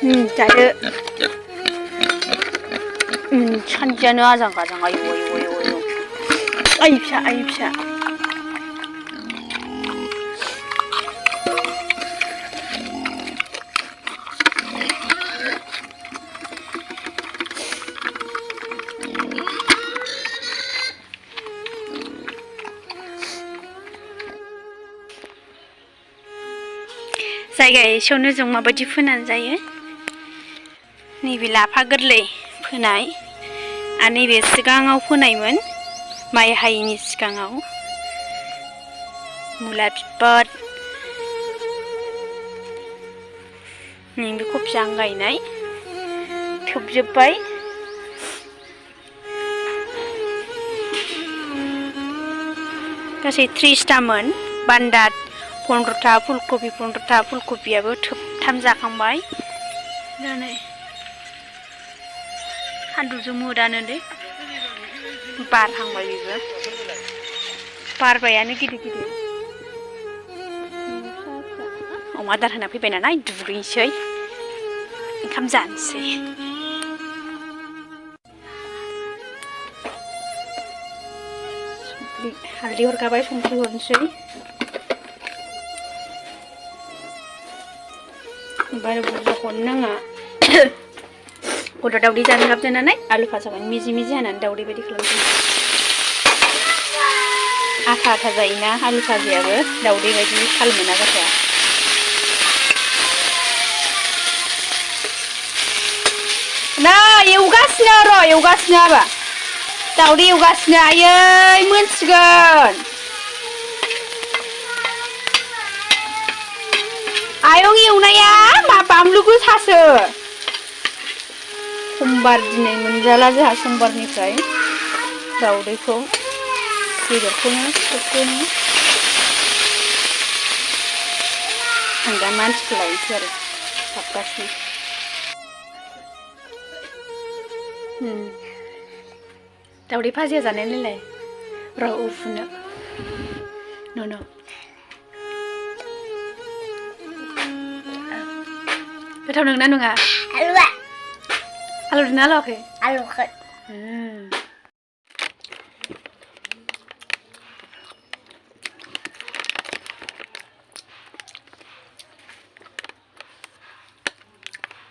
जादो सानसेयानो आजां गाजां आयु आइ फिसा जायगा एसेयावनो जों माबायदि फोनानै जायो नैबे लाफा गोरलै फोनाय आरो नैबे सिगाङाव फोनायमोन माइ हायैनि सिगाङाव मुला बिबार नैबे कफि आं गायनाय थोबजोब्बाय गासै 30थामोन बान्दा 15था फुलकबि 15था फुलकबियाबो थोबथाम जाखांबाय दा नै सान्दुंजों मोदानोलै बारहांबाय बेबो बारबायानो गिदिर अमा आदार होना फैबाय नालाय दुगैनोसै ओंखाम जानोसै हालदै हरखाबाय संख्रि हरनोसै बारा बुरजा हरनो नाङा गथ' दावदै जानो गाबदों नालाय आलु फाजाखौ मिजि हानानै दावदै बायदि खालामसै आथा जायोना आलु फाजायाबो दावदै बायदि थाल मोना गथ'आ ना एवगासिनो आबा दावदै एवगासिनो आयै मोनसिगोन आयं एवनाया मा बामलु गोसासो समबार दिनै मोनजाला जोंहा समबारनिफ्राय दावदैखौ बेदरखौनो सबखौनो आं दा मानसिखौ लायनोसै आरो हाबगासिनो दावदै भाजिया जानाय नालाय र' उफुनो न' गोथाव नोंना नङा आलुआ आलु ना आलुवाखै